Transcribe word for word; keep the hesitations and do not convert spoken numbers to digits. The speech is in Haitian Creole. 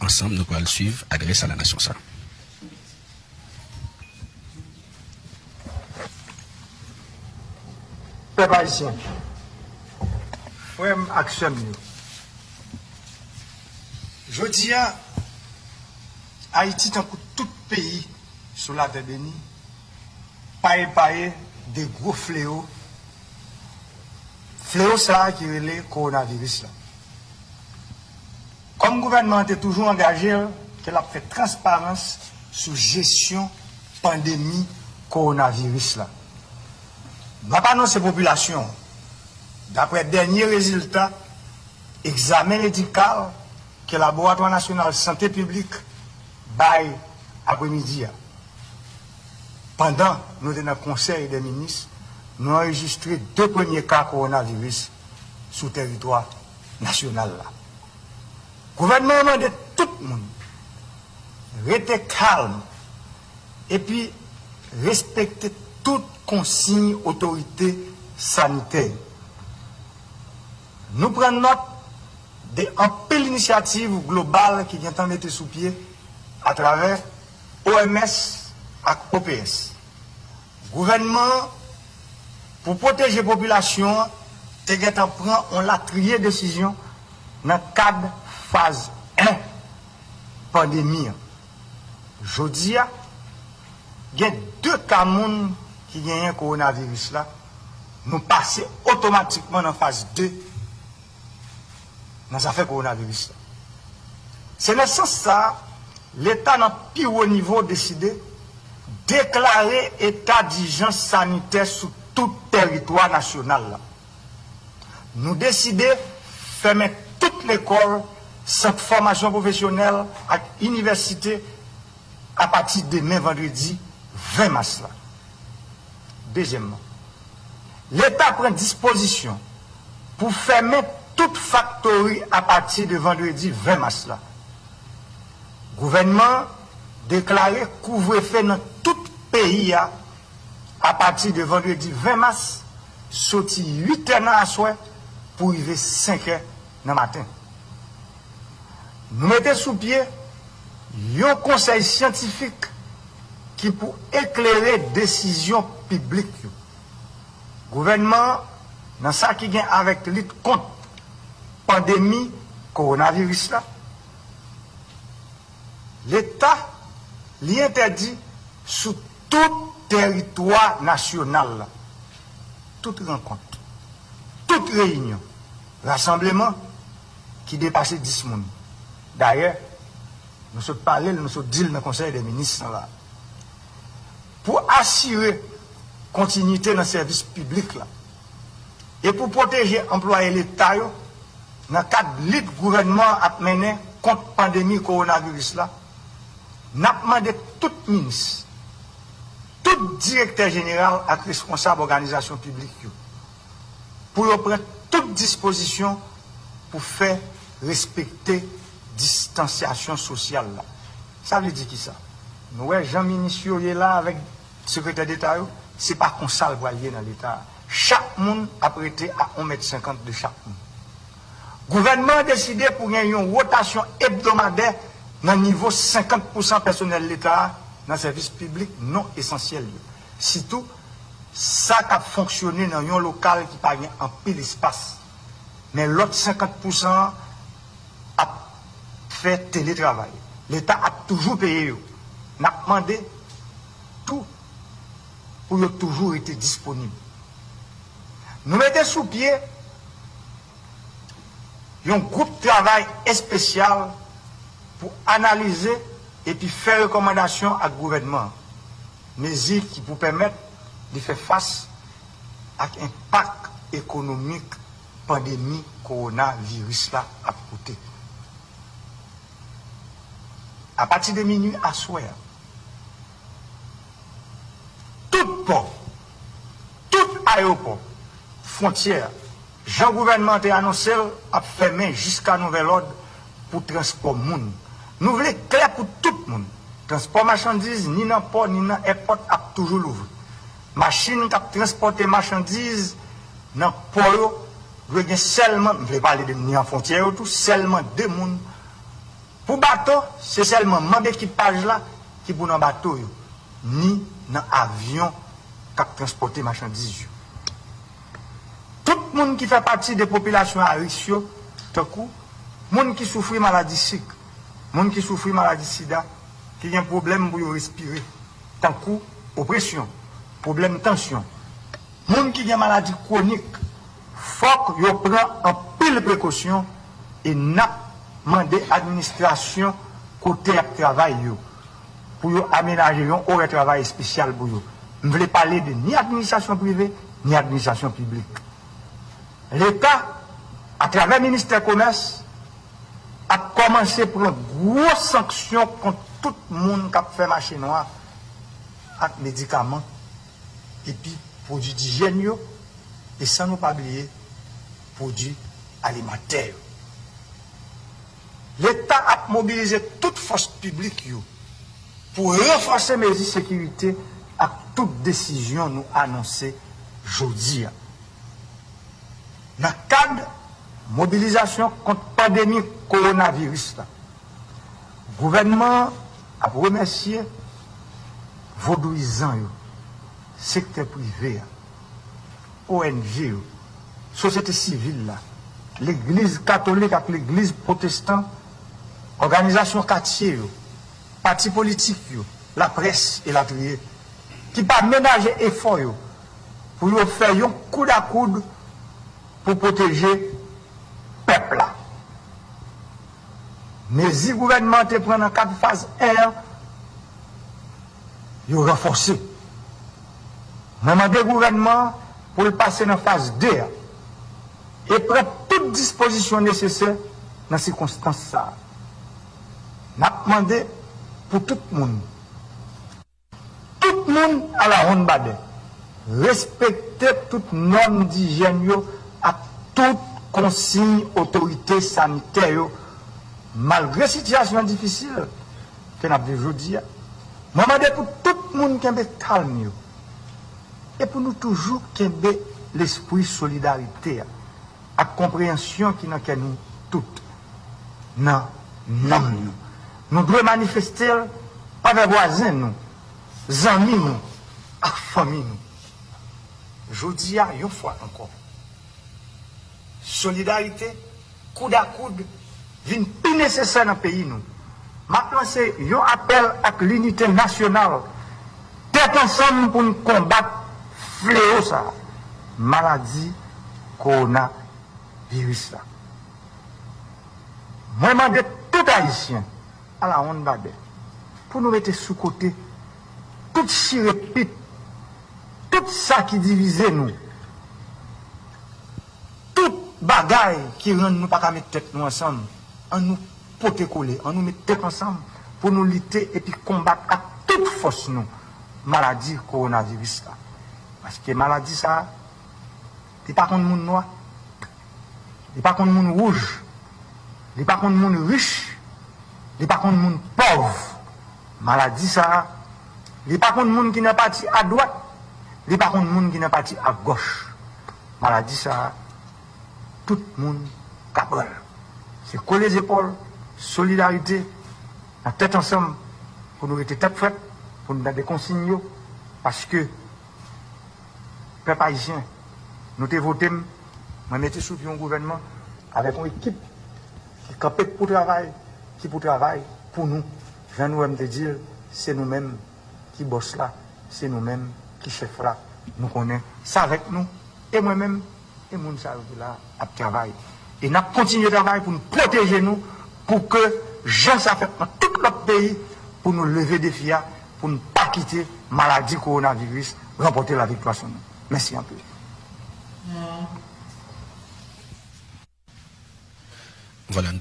Ansanm, nou pral swiv adrès a la nasyon sa. Pèp ayisyen, frè m ak sè m yo, jodi a, Ayiti, tankou tout peyi sou latè beni, pa epaye de gwo fleo, fleo sa a ki rele kowonaviris la. Kòm gouvènman an te toujou angaje l ke l ap fè transparans sou jesyon pandemi kowonaviris la, m ap anonse popilasyon an, daprè dènye rezilta egzamen medikal ke Laboratwa Nasyonal Sante Piblik bay apremidi a, pandan nou te nan Konsèy dè Minis, nou anrejistre de premye ka kowonaviris sou tèritwa nasyonal la. Gouvènman an mande tout moun rete kalm epi respekte tout konsiy otorite sanitè yo. Nou pran nòt de anpil inisyativ global ki gentan mete sou pye atravè O M S ak O P S. Gouvènman an, pou pwoteje popilasyon an, te gentan pran yon latriye desizyon nan kad faz en pandemi an. Jodi a, gen de ka moun ki genyen kowonaviris la, nou pase otomatikman nan faz de nan zafè kowonaviris la. Se nan sans sa a, Leta nan pi wo nivo deside deklare eta dijans sanitè sou tout tèritwa nasyonal la. Nou deside fèmen tout lekòl, sant fòmasyon pwofesyonèl ak inivèsite apati demen vandredi ven mas la. Dezyèmman, Leta pran dispozisyon pou fèmen tout faktori apati de vandredi ven mas la. Gouvènman an deklare kouvrefe nan tout peyi a apati de vandredi ven mas, soti uit è nan aswè pou rive senk è nan maten. Nou mete sou pye yon konsèy syantifik ki pou eklere desizyon piblik yo. Gouvènman an, nan sa ki gen avèk lit kont pandemi kowonaviris la, Leta, li entèdi sou tout tèritwa nasyonal la, tout rankont, tout reyinyon, rasanbleman ki depase dis moun. Dayè, nou sot pale l, nou sot di l nan Konsèy dè Minis lan la. Pou asire kontinyite nan sèvis piblik la e pou pwoteje anplwaye Leta yo nan kad lit gouvènman an ap mennen kont pandemi kowonaviris la, n ap mande tout minis, tout direktè jeneral ak responsab òganizasyon piblik yo pou yo pran tout dispozisyon pou fè respekte distansyasyon sosyal la. Sa vle di kisa? Nou wè jan minis yo ye la avèk sekretè deta yo, se pa konsa l pral ye nan Leta a. Chak moun ap rete a yon mèt senkant de chak moun. Gouvènman an deside pou gen yon wotasyon ebdomadè nan nivo senkant pousan pèsonèl Leta a nan sèvis piblik non esansyèl yo, sitou sa k ap fonksyone nan yon lokal ki pa gen anpil espas. Men lòt senkant pousan an ap fè teletravay. Leta ap toujou peye yo. N ap mande tou pou yo toujou rete disponib. Nou mete sou pye yon gwoup travay espesyal pou analize epi fè rekòmandasyon ak gouvènman an, mezi ki pou pèmèt li fè fas ak enpak ekonomik pandemi kowonaviris la ap pote. Apati de minui aswè a, tout pò, tout ayewopò, fwontyè, jan gouvènman an te anonse l, ap fèmen jiska nouvèl òd pou transpò moun. Nou vle klè pou tout moun, transpò machandiz ni nan pò ni nan èpòt ap toujou louvri. Machin k ap transpòte machandiz nan pò yo dwe gen sèlman, m vle pale de ni nan fwontyè yo tou, sèlman de moun Pou bato, se sèlman manm ekipaj la ki pou nan bato yo, ni nan avyon k ap transpòte machandiz yo. Tout moun ki fè pati de popilasyon a risk yo, tankou moun ki soufri maladi sik, moun ki soufri maladi sida, ki gen pwoblèm pou yo respire, tankou opresyon, pwoblèm tansyon, moun ki gen maladi kwonik, fòk yo pran anpil prekosyon e n ap mande administrasyon kote y ap travay yo pou yo amenaje yon orè travay espesyal pou yo. M vle pale de ni administrasyon prive, ni administrasyon piblik. Leta, atravè ministè komès, ap kòmanse pran gwo sanksyon kont tout moun k ap fè mache nwa ak medikaman epi pwodui dijyèn yo, e san nou pa bliye pwodui alimantè yo. Leta ap mobilize tout fòs piblik yo pou ranfòse mezi sekirite ak tout desizyon nou anonse jodi a. Nan kad mobilizasyon kont pandemi kowonaviris la, gouvènman an ap remèsye vodouyizan yo, sektè prive a, O N G yo, sosyete sivil la, legliz katolik ak legliz pwotestan, òganizasyon katye yo, pati politik yo, laprès elatriye, ki pa menaje efò yo pou yo fè yon koud a koud pou pwoteje pèp la. Mezi gouvènman an te pran nan kad faz en an, yo ranfòse. Mwen mande gouvènman an pou l pase nan faz de a e pran tout dispozisyon nesesè nan sikonstans sa a. N ap mande pou tout moun, tout moun alawonnbadè, respekte tout nòm dijyèn yo ak tout konsiy otorite sanitè yo, malgre sitiyasyon difisil ke n ap viv jodi a. Mwen mande pou tout moun kenbe kalm yo e pou nou toujou kenbe lespri solidarite a ak konpreyansyon ki nan kè nou tout, nan nanm nou. Nou dwe manifeste l anvè vwazen nou, zanmi nou ak fanmi nou. Jodi a, yon fwa ankò, solidarite koud a koud vin pi nesesè nan peyi nou. M ap lanse yon apèl ak linite nasyonal, tèt ansanm pou n konbat flewo sa a, maladi kowonaviris la. Mwen mande tout Ayisyen alawonnbadè pou nou mete sou kote tout chire pit, tout sa ki divize nou, tout bagay ki rann nou pa ka met tèt nou ansanm. Ann nou pote kole, ann nou met tèt ansanm pou nou lite epi konbat ak tout fòs nou maladi kowonaviris la. Paske maladi sa a, li pa konn moun nwa, li pa konn moun wouj, li pa konn moun rich, li pa konn moun pòv. Maladi sa a, li pa konn moun ki nan pati adwat, li pa konn moun ki nan pati agòch. Maladi sa a, tout moun ka pran l. Se kole zepòl, solidarite, nan tèt ansanm, pou nou rete tèt frèt, pou nou tande konsiy yo, paske pèp ayisyen, nou te vote m, mwen mete sou pye yon gouvènman avèk yon ekip ki kanpe pou travay, ki pou travay pou nou. Jan nou wè m te di l, se nou menm ki bòs la, se nou menm ki chèf la. Nou konnen se avèk nou, e mwen menm, e moun sa yo ki la ap travay. E n ap kontinye travay pou n pwoteje nou, pou ke jan sa fèt nan tout lòt peyi, pou nou leve defi a, pou n pa kite maladi kowonaviris ranpòte laviktwa sou nou. Mèsi anpil. Vwala, n